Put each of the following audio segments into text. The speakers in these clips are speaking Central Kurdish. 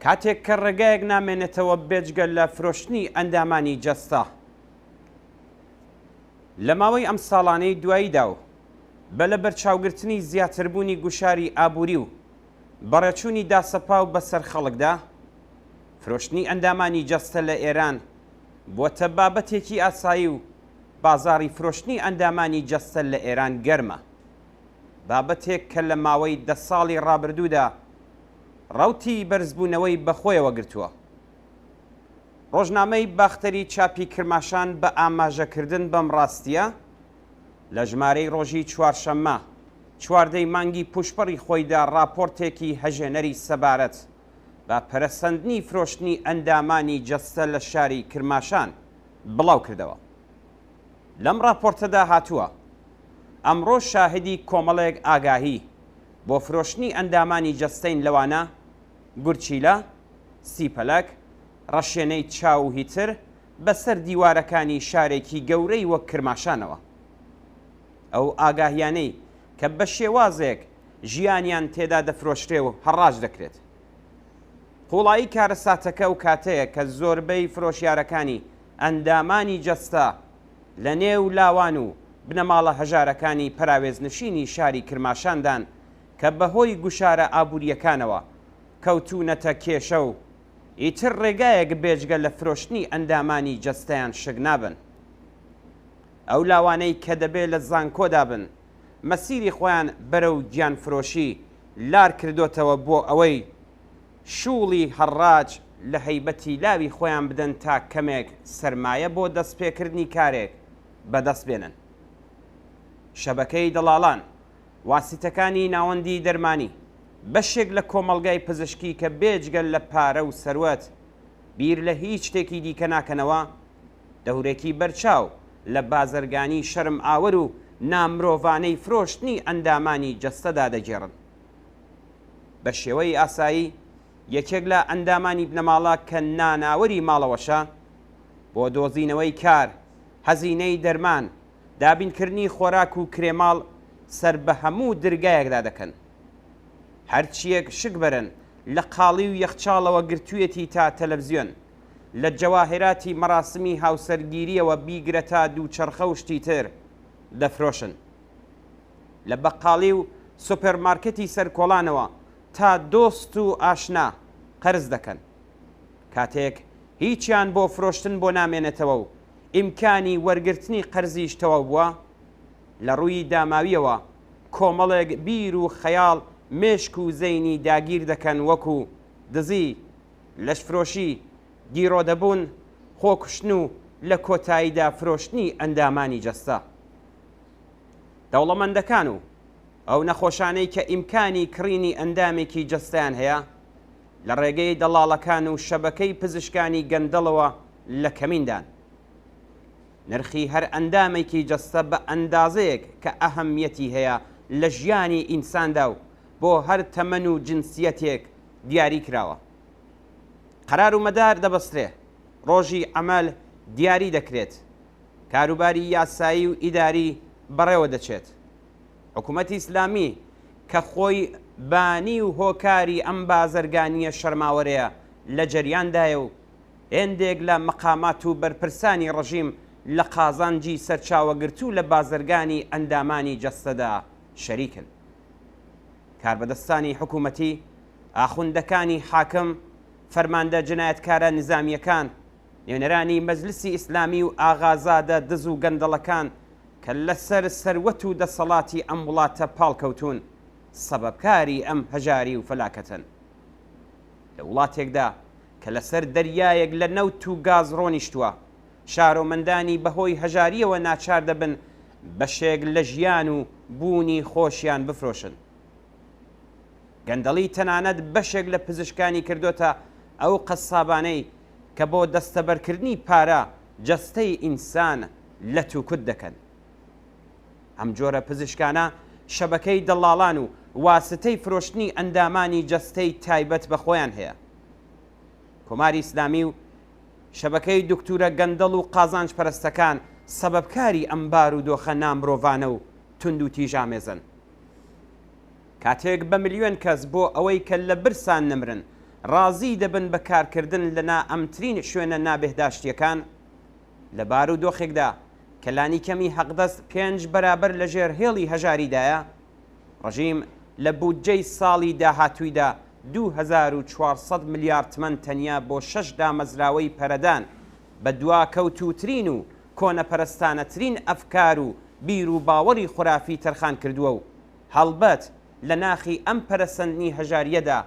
کاتێک کە ڕێگایەک نامێنێتەوە بێجگە لە فرۆشتنی ئەندامانی جەستە. لە ماوەی ئەم ساڵانەی دواییدا و بە لەبەرچاوگرتنی زیاتربوونی گوشاری ئابووری و بەڕێچوونی داسەپاو بەسەر خەڵکدا، فرۆشتنی ئەندامانی جەستە لە ئێران بووەتە بابەتێکی ئاسایی و بازاڕی فرۆشتنی ئەندامانی جەستە لە ئێران گەرمە. بابەتێک کە لە ماوەی دە ساڵی ڕابردوودا ڕەوتی بەرزبوونەوەی بەخۆیەوە گرتووە. ڕۆژنامەی باختەری چاپی کرماشان بە ئاماژەکردن بەم ڕاستییە، لە ژمارەی ڕۆژی چوارشەممە چواردەی مانگی پووشپەڕی خۆیدا ڕاپۆرتێکی هەژێنەری سەبارەت بە پەرەسەندنی فرۆشتنی ئەندامانی جەستە لە شاری کرماشان بڵاو کردەوە. لەم ڕاپۆرتەدا هاتووە، ئەمڕۆ شاهدی کۆمەڵێک ئاگاهی بۆ فرۆشتنی ئەندامانی جەستەین لەوانە گورچیلە، سیپەلەک، ڕەشێنەی چاو و هیتر بەسەر دیوارەکانی شارێکی گەورەی وەک کرماشانەوە. ئەو ئاگاهیانەی کە بە شێوازێک ژیانیان تێدا دەفرۆشرێ و هەڕاج دەکرێت. قوڵایی کارەساتەکە ئەو کاتەیە کە زۆربەی فرۆشیارەکانی ئەندامانی جەستە لە نێو لاوان و بنەماڵە هەژارەکانی پەراوێزنشینی شاری کرماشاندان کە بەهۆی گوشارە ئابوورییەکانەوە کەوتوونەتە کێشە و ئیتر ڕێگایەک بێجگە لە فرۆشتنی ئەندامانی جەستەیان شک نابەن. ئەو لاوانەی کە دەبێ لە زانکۆدا بن، مەسیری خۆیان بەرەو گیانفرۆشی لار کردۆتەوە بۆ ئەوەی شووڵی هەڕاج لە هەیبەتی لاوی خۆیان بدەن تا کەمێک سەرمایە بۆ دەستپێکردنی کارێک بەدەست بێنن. شەبەکەی دەڵاڵان، واسیتەکانی ناوەندی دەرمانی، بەشێک لە کۆمەڵگای پزشکی کە بێجگە لە پارە و سەروەت بیر لە هیچ شتێکی دیکە ناکەنەوە، دەورێکی بەرچاو لە بازرگانی شەرمئاوەر و نامرۆڤانەی فرۆشتنی ئەندامانی جەستەدا دەگێڕن. بە شێوەی ئاسایی یەکێک لە ئەندامانی بنەماڵە کە ناناوەری ماڵەوەشە، بۆ دۆزینەوەی کار، هەزینەی دەرمان، دابینکردنی خۆراک و کرێ ماڵ سەر بە هەموو درگایەکدا دەکەن. هەرچییەک شک بەرن لە قاڵی و یەخچاڵەوە گرتوویەتی تا تەلەفزیۆن، لە جەواهیراتی مەراسمی هاوسەرگیرییەوە بیگرە تا دووچەرخە و شتی تر دەفرۆشن. لە بەقاڵی و سۆپێرمارکێتی سەر کۆڵانەوە تا دۆست و ئاشنا قەرز دەکەن. کاتێک هیچیان بۆ فرۆشتن بۆ نامێنێتەوە و ئیمکانی وەرگرتنی قەرزیش تەواو بووە، لە ڕووی داماوییەوە کۆمەڵێک بیر و خەیاڵ مێشک و زەینی داگیر دەکەن وەکو، دزی، لەشفرۆشی، گیرۆدەبوون، خۆکوشتن و لە کۆتاییدا فرۆشتنی ئەندامانی جەستە. دەوڵەمەندەکان و ئەو نەخۆشانەی کە ئیمکانی کڕینی ئەندامێکی جەستەیان هەیە، لە ڕێگەی دەڵاڵەکان و شەبەکەی پزیشکانی گەندەڵەوە لە کەمیندان. نرخی هەر ئەندامێکی جەستە بە ئەندازەیەک کە ئەهەمیەتی هەیە لە ژیانی ئینساندا و بۆ هەر تەمەن و جنسیەتێک دیاری کراوە. قەرار و مەدار دەبەسترێ، ڕۆژی عەمەل دیاری دەکرێت، کاروباری یاسایی و ئیداری بەڕێوە دەچێت. حکوومەتی ئیسلامی کە خۆی بانی و هۆکاری ئەم بازرگانییە شەرماوەرەیە لە جەریاندایە و هێندێک لە مەقامات و بەرپرسانی ڕژیم لە قازانجی سەرچاوەگرتوو لە بازرگانی ئەندامانی جەستەدا شەریکن. کاربەدەستانی حکوومەتی، ئاخوندەکانی حاکم، فەرماندە جنایەتکارە نیزامییەکان، نوێنەرانی مەجلسی ئیسلامی و ئاغازادە دز و گەندەڵەکان کە لەسەر سەروەت و دەسەڵاتی ئەم وڵاتە پاڵکەوتوون، سەبەبکاری ئەم هەژاری و فەلاکەتەن. لە وڵاتێکدا کە لەسەر دەریایەک لە نەوت و گاز ڕۆنیشتووە، شارۆمەندانی بەهۆی هەژارییەوە ناچار دەبن بەشێک لە ژیان و بوونی خۆشیان بفرۆشن. گەندەڵی تەنانەت بەشێک لە پزیشکانی کردۆتە ئەو قەسابانەی کە بۆ دەستەبەرکردنی پارە جەستەی ئینسان لەت و کوت دەکەن. ئەم جۆرە پزیشکانە شەبەکەی دەڵاڵان و واستەی فرۆشتنی ئەندامانی جەستەی تایبەت بە خۆیان هەیە. کۆماری ئیسلامی و شەبەکەی دوکتورە گەندەڵ و قازانج پەرستەکان سەبەبکاری ئەم بارودۆخە نامرۆڤانە و توندوتیژئامێزەن. کاتێک بە ملیۆن کەس بۆ ئەوەی کە لە برسان نەمرن. ڕازی دەبن بە کارکردن لە نائەمنترین شوێنە نابێهداشتییەکان، لە بارودۆخێکدا کە لانیکەمی حەقدەست پێنج بەرابەر لە ژێر هێڵی هەژاریدایە، ڕژیم لە بودجەی ساڵی داهاتوویدا 2400 ملیار تمەن تەنیا بۆ شەش دامەزراوەی پەرەدان بە دواکەوتووترین و کۆنەپەرستانەترین ئەفکار و بیروباوەڕی خورافی تەرخان کردووە و هەڵبەت لە ناخی ئەم پەرەسەندنی هەژارییەدا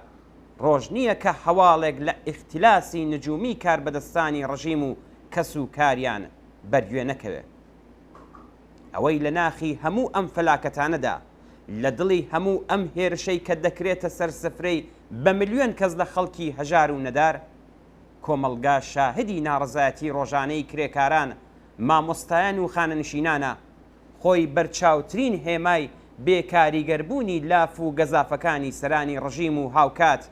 ڕۆژ نییە کە هەواڵێک لە ئیختلاسی نجومی کاربەدەستانی ڕژیم و کەس و کاریان بەرگوێ نەکەوێ. ئەوەی لە ناخی هەموو ئەم فەلاکەتانەدا، لە دڵی هەموو ئەم هێرشەی کە دەکرێتە سەر سفرەی بە ملیۆن کەس لە خەڵکی هەژار و نەدار، کۆمەڵگا شاهدی ناڕەزایەتی ڕۆژانەی کرێکاران، مامۆستایان و خانەنشینانە، خۆی بەرچاوترین هێمای بێ کاریگەربوونی لاف و گەزافەکانی سەرانی ڕژیم و هاوکات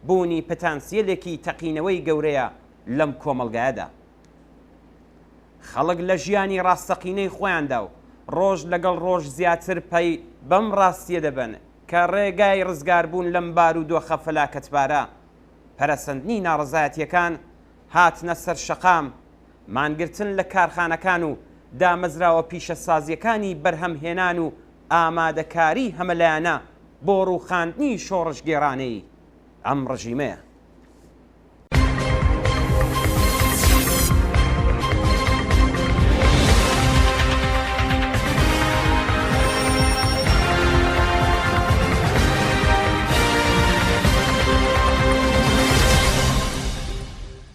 بوونی پتانسیەلێکی تەقینەوەی گەورەیە لەم کۆمەڵگایەدا. خەڵک لە ژیانی ڕاستەقینەی خۆیاندا و ڕۆژ لەگەڵ ڕۆژ زیاتر پەی بەم ڕاستیە دەبەن کە ڕێگای ڕزگاربوون لەم بارودۆخە فەلاکەتبارە پەرەسەندنی ناڕەزایەتیەکان، هاتنە سەر شەقام، مانگرتن لە کارخانەکان و دامەزراوە پیشەسازییەکانی بەرهەمهێنان و ئامادەکاریی هەمەلایەنە بۆ ڕووخاندنی شۆڕشگێڕانەی ئەم ڕژیمەیە.